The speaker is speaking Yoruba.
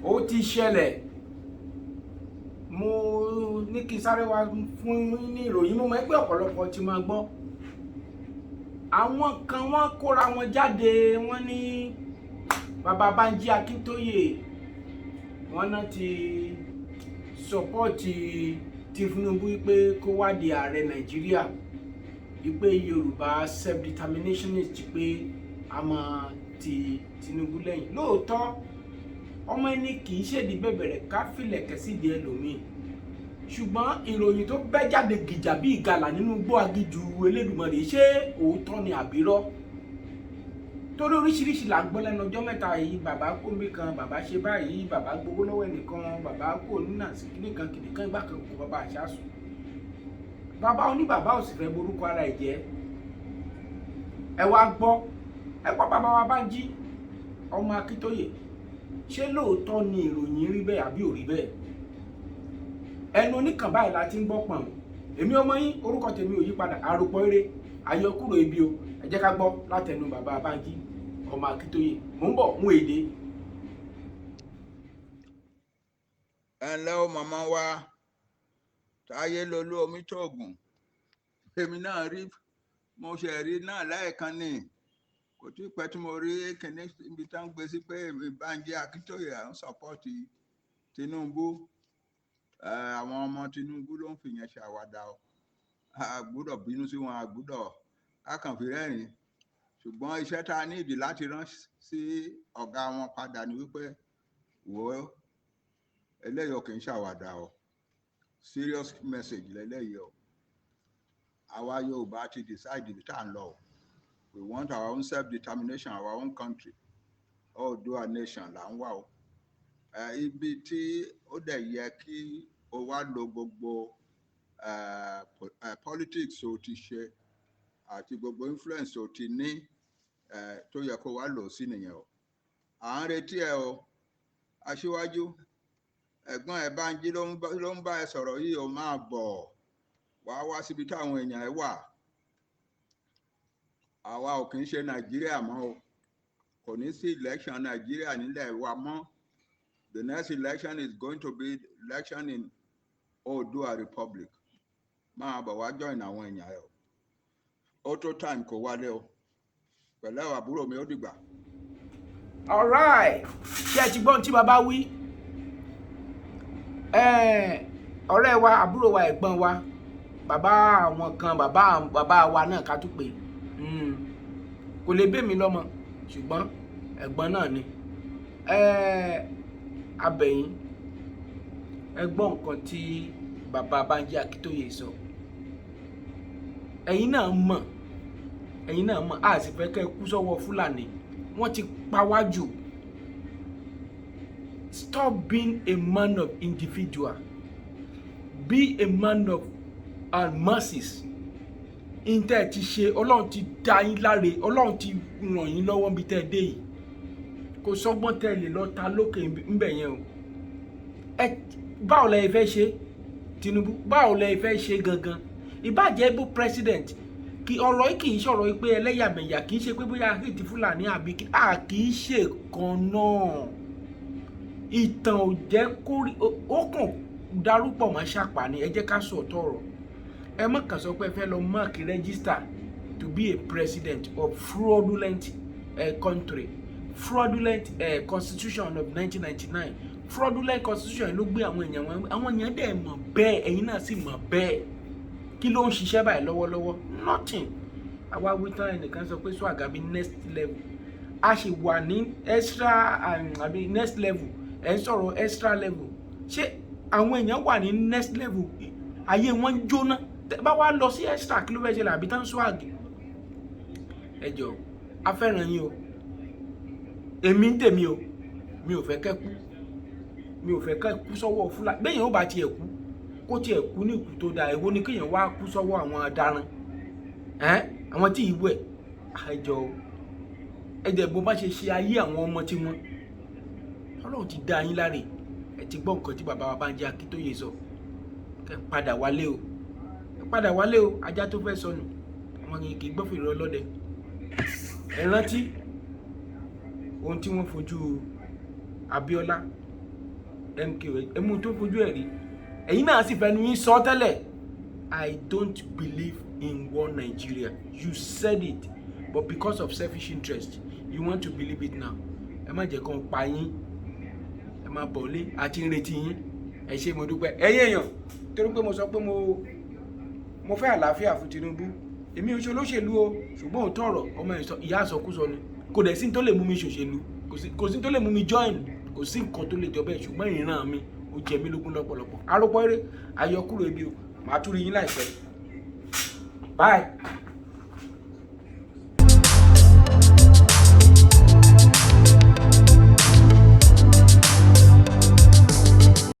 Ó ti ṣẹlẹ̀. Mo ní kí n sáré wá fún yín ní ìròyìn. Mo mọ̀ pé ọ̀pọ̀lọpọ̀ ti máa gbọ́. Àwọn kan, wọ́n kóra wọn jáde, wọ́n ní bàbá Bánjí Akíntóyè, wọ́n náà ti support Tinubu pé kó wá di ààrẹ Nàìjíríà, wípé Yorùbá self-determinationist, pé a máa ti Tinubu lẹ́yìn. Lóòótọ́, ọmọ ẹni kì í ṣèdí bẹ̀bẹ̀rẹ̀ ká fìlẹ̀kẹ̀ sídìí ẹlòmíì, ṣùgbọ́n ìròyìn tó bẹ́ jáde gìjà bí ìgalà nínú igbó aginjù Elédùmarè, ṣé òótọ́ ni àbírọ́? Torí oríṣiríṣi là ń gbọ́ lẹ́nu ọjọ́ mẹ́ta yìí. Bàbá kó mi kan, bàbá ṣe báyìí, bàbá gbowó lọ́wọ́ ẹnìkan, bàbá kò nínà sí kíníkan kìnìkan, ìgbà kan kò bàbá àṣàsùn, bàbá oníbàbá ò sì fẹ́ borúkọ ara ẹ̀ jẹ́. Ẹ wá gbọ́, ẹ gbọ́ bàbá wa Bánjí ọmọ Akíntóyè, ṣé lóòótọ́ ni ìròyìn rí bẹ́ẹ̀ àbí ò rí bẹ́ẹ̀? Ẹnu oníkàn báyìí la ti ń gbọ́ pọ̀n. Èmi ọmọ yín, orúkọ tèmi ò yí padà, àròpọ̀ eré àyọkúrò ibi o. Ẹ jẹ́ ká gbọ́ látẹnu bàbá Bánjí ọmọ Akíntóyè. Mò ń bọ̀ mú èdè. Ẹ ǹlẹ́ o, màmá wa Táyé Lolú Omítòògùn. Èmi náà rí, mo ṣe rí náà lẹ́ẹ̀kan ní kò tí pẹ́ tí mo rí kíní ibi tá ń gbé sí pé èmi Bánjí Akíntóyè à ń support Tinubu. Àwọn ọmọ Tinubu ló ń fìyẹn ṣàwàdà o. A gbúdọ̀ bínú sí wọn, a gbúdọ̀ ká kàn fi rẹ́rìn-ín, ṣùgbọ́n iṣẹ́ tá a ní ìdí láti rán sí ọ̀gá wọn padà ní wípé, wò ó, eléyìí ò kì í ṣàwàdà o, serious message lélẹ́yìí o. Àwa Yorùbá ti decide ibi tá à ń lọ o. We want our own self-determination, our own country, Oòduà nation là ń wá o. Ibi tí ó dẹ̀ yẹ kí o wá lo gbogbo politics o ti ṣe àti gbogbo influence o ti ní tó yẹ kó wá lò sí nìyẹn o. À ń retí ẹ o, aṣíwájú. Ẹ̀gbọ́n ẹ̀ Bánjí ló ń bá ẹ sọ̀rọ̀ yìí o. Máa bọ̀ wá, wá síbi táwọn èèyàn ẹ wà. Àwa ò kì í ṣe Nàìjíríà mọ́ o. Kò ní sí election Nàìjíríà nílẹ̀ wa mọ́. The next election is going to be election in Oòduà Republic. Máa bọ̀ wá join àwọn èèyàn ẹ o. Ó tó time kó wálé o. Pẹ̀lẹ́ o, àbúrò mi, ó dìgbà. Alright, ṣé ẹ ti gbọ́n tí bàbá wí? Ọ̀rẹ́ wa, àbúrò wa, ẹ̀gbọ́n wa, bàbá àwọn kan, bàbá bàbá wa náà ká tún pè, kò lè bẹ́ mi lọ́mọ, ṣùgbọ́n ẹ̀gbọ́n náà ni. Abẹ̀yìn, ẹ gbọ́ nǹkan tí bàbá Bánjí Akíntóyè sọ. Ẹ̀yin náà mọ̀, ẹ̀yin náà mọ̀, a sì fẹ́ kẹ́ ẹ kú sọ́wọ́ Fúlàní. Wọ́n ti pa wá jù. Stop being a man of individual, be a man of masses. Intẹ́ ẹ ti ṣe, Ọlọ́run ti dá yín láre, Ọlọ́run ti ràn yín lọ́wọ́ níbi tẹ́ ẹ dé yìí. Kò sọ́gbọ́n tẹ́ ẹ lè lọ ta lókè ńbẹ̀ yẹn o. Ẹ báwo lẹ fẹ́ ṣe Tinubu? Báwo lẹ fẹ́ ṣe gangan? Ìbàjẹ́ bó president kì ọ̀rọ̀ yìí kì í sọ̀rọ̀ pé ẹlẹ́yàmẹ̀yà, kì í ṣe pé bóyá hate Fúlàní àbí a kì í ṣe kan náà. Ìtàn ò jẹ́ kó rí ó kàn darúpọ̀ mọ́ ṣàpà ni. Ẹ jẹ́ ká sọ̀tọ̀ ọ̀rọ̀. Ẹ má kàn sọ pé ẹ fẹ́ lọ mark register to be a president of fraudulent country, fraudulent constitution of 1999. Fraudulent constitution ló gbé àwọn èèyàn wọn. Àwọn èèyàn dẹ̀ mọ̀ bẹ́ẹ̀, ẹ̀yin náà sì mọ̀ bẹ́ẹ̀. Kí ló ń ṣiṣẹ́ báyìí lọ́wọ́lọ́wọ́? Nothing. Àwa wí tán, ẹnìkan sọ pé swag àbí next level. A sì wà ní extra àbí next level. Ẹ̀ ń sọ̀rọ̀ extra level, ṣé àwọn èèyàn wà ní next level, ayé wọn ń jóná. Bá wa lọ sí extra, kí ló fẹ́ ṣẹlẹ̀? Àbí tán swag? Ẹ jọ̀ọ́, a fẹ́ràn yín o. Èmi ń tèmi o, mi ò fẹ́ kẹ́ kú, mi ò fẹ́ kẹ́ kú sọ́wọ́ Fúlàní. Bẹ́ẹ̀ yẹn ó bá tiẹ̀ kú, kó tiẹ̀ kú ní ìkú tó dáa. Èwo ni kéèyàn wá kú sọ́wọ́ àwọn ọ̀daràn, àwọn tí ìwẹ̀? Ẹ jọ̀ọ́, ẹ jẹ́ bó bá ṣe ṣe ayé àwọn ọmọ tí wọ́n. Ọlọ́run ti dá yín láre. Ẹ ti gbọ́ nǹkan tí bàbá wa Bánjí Akíntóyè sọ. Kẹ́ padà wálé o, ẹ padà wálé o. Ajá tó fẹ́ sọnù, àwọn kì í gbọ́ fèrè ọlọ́dẹ. Ẹ rántí ohun tí wọ́n fojú Abíọ́lá. MK, ẹ mú tó fojú ẹ̀ rí. Ẹ̀yin náà sì fẹnu yín sọ tẹ́lẹ̀, "I don't believe in one Nigeria." You said it, but because of selfish interest, you want to believe it now. Ẹ má jẹ́ kó pa yín. Ẹ má bọ̀ lé àti ń retí yín. Ẹ ṣé, mo dúpẹ́, ẹ̀yin èèyàn. Torí pé mo sọ pé mo fẹ́ àlàáfíà fún Tinubu, èmi ò ṣe olóṣèlú o, ṣùgbọ́n òótọ́ ọ̀rọ̀ ọmọ ẹ̀ sọ ìyá àsọkúsọ ni. Kò dẹ̀ sí ní tó lè mú mi ṣòṣèlú, kò sí ní tó lè mú mi join, kò sí nǹkan tó lè jọ bẹ́ẹ̀. Ṣùgbọ́n ìran mi, ó jẹ mí lógún lọ́pọ̀lọpọ̀. Arúpọ̀ eré ayọkúrò ebi o. Màá tún rí yín láìpẹ́. Bye.